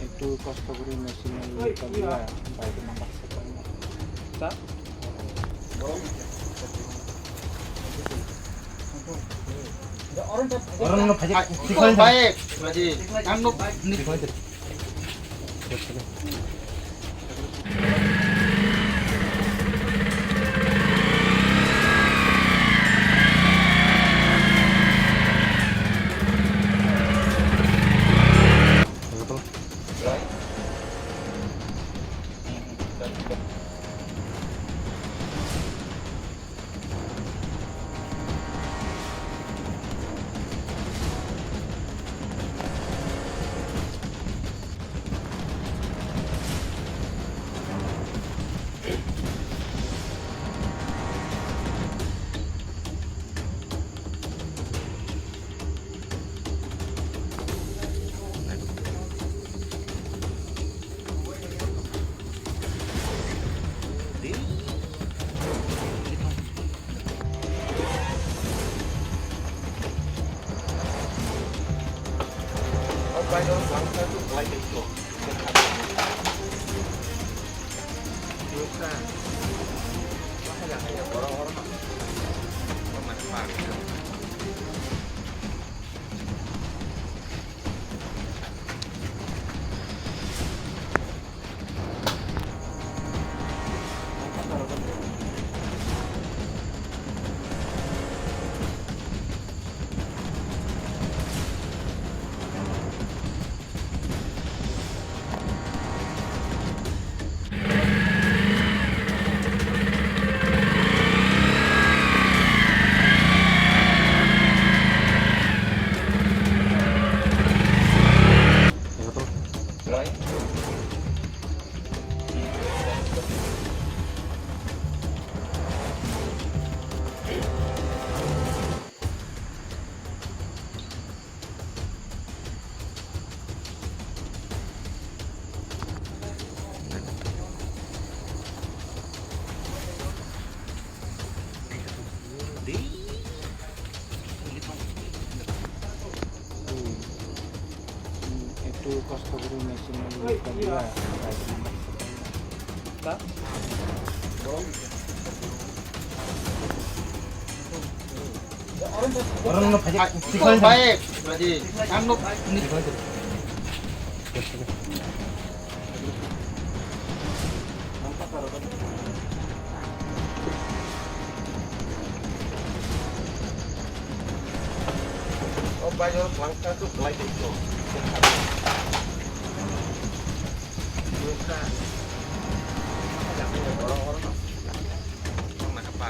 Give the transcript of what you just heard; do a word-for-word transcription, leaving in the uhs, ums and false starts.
একটু কষ্ট করে মেশিনে ইয়ে করলে বাইরে নাম্বার সেট করে না। তা? Orang no phajak, phajak. Baik, Raji. Ang no. একটু কষ্ট করে মেশিন ইয়ে করলে বাইরে নাম্বার সেট করে না। তা? Orang no phajak, phajak. Baik, Raji. Ang no. Oh, bayar langka tu belai itu. Bukan. Orang-orang. Orang nak apa?